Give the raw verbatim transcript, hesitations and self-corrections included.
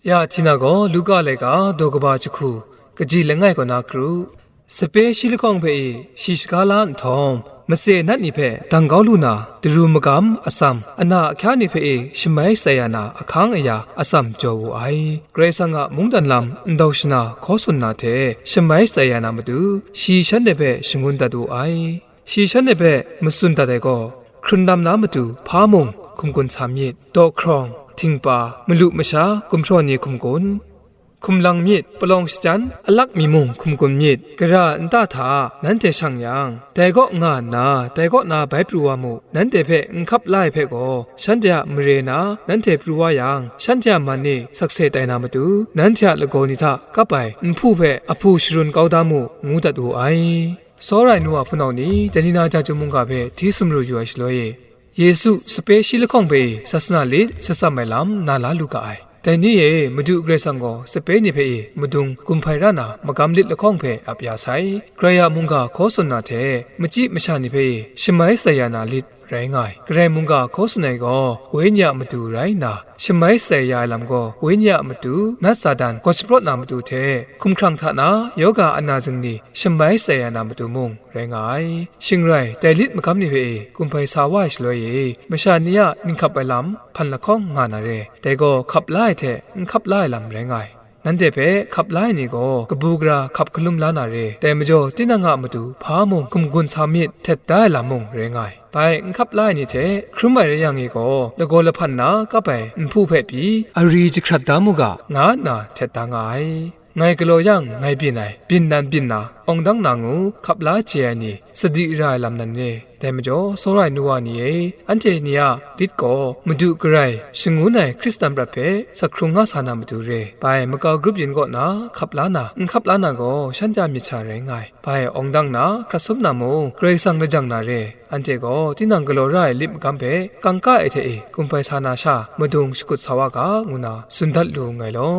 Ya Htina gaw Luka laika daw kaba jahku, kaji langai kaw na kru. Sape shi lahkawng hpe e shi shaga la nhtawm, matse nat ni hpe dang kau lu na, daru magam atsam, ana ahkya ni hpe e shamai shatsai ya na ahkang aya atsam jaw wu ai. Karai Kasang a mungdan lam ndau shana hkaw tsun na hte shamai shatsai ya na matu, shi shanhte hpe shangun dat wu ai. Shi shanhte hpe matsun dat ai gaw, hkrun lam na matu hpa mung hkum gun sa myit, daw hkrawng, htingpa, malu masha, gumhpraw ni hkum gun, hkum lang myit, palawng shachyan, alak mi mung hkum gun myit. Gara nta hta nanhte shang yang, dai kaw nga nna, dai kaw na bai pru wa mu, nanhte hpe n hkap la ai hpe gaw, shanhte a mare na nanhte pru wa yang, shanhte a man e sakse tai na matu, nanhte a lagaw ni hta kap ai nhpu hpe ahpu sharun kau da mu, ngu dat wu ai. Tsawra ai nu a hpunau ni, dai ni na ja chyum mungga hpe hti sumru yu ai shaloi e, Yesu sape shi lahkawng hpe sasana lit shatsam ai lam na la lu ga ai. Dai ni e, Madu Karai Kasang gaw sape ni hpe e madung gumhpai ra na magam lit lahkawng hpe ap ya sai. Karai a mungga hkaw tsun na hte, machyi masha ni hpe e shamai shatsai ya na lit rai nga ai. Karai mungga hkaw tsun ai gaw, Wenyi a matu rai nna, shamai shatsai ya ai lam gaw, Wenyi a matu, nat Satan gaw shapraw na matu hte, hkumhkrang hta na, yoga ana zingni, shamai shatsai ya na matu mung rai nga ai. Shing rai, dai lit magam ni hpe e gumhpai sa wa ai shaloi e, masha ni a ninghkap ai lam hpan lahkawng nga na re, dai gaw hkap la ai hte n hkap la ai lam rai nga ai. Nanhte hpe hkap la ai ni gaw kabu gara hkap hkalum la na re, dai majaw tinang a matu hpa mung hkum gun sa myit, htet da ai lam mung rai nga ai. Bai n hkap la ai ni hte hkrum ai rai yang e gaw, lagaw lahpan na kap ai nhpu hpe pyi, ari jahkrat da mu ga, nga nna htet da nga ai. Ngai galaw yang, ngai byin ai, byin nan byin na, awng dang na ngu hkap la chye ai ni, sadi ra ai lam nan re. Dai majaw, tsawra ai nu wa ni e, anhte ni a lit gaw Madu Karai shangun ai Hkristan prat hpe sak hkrung nga sa na matu re. Bai makau grup yin kaw na hkap la na, n hkap la na gaw, shanhte a myit sha rai nga ai. Bai awng dang na, hkrat sum na mung, Karai Kasang lajang na re. Anhte gaw tinang galaw ra ai lit magam hpe kangka ai hte e gumhpai sa na sha, madung shakut sa wa ga, ngu na tsun dat lu nngai law.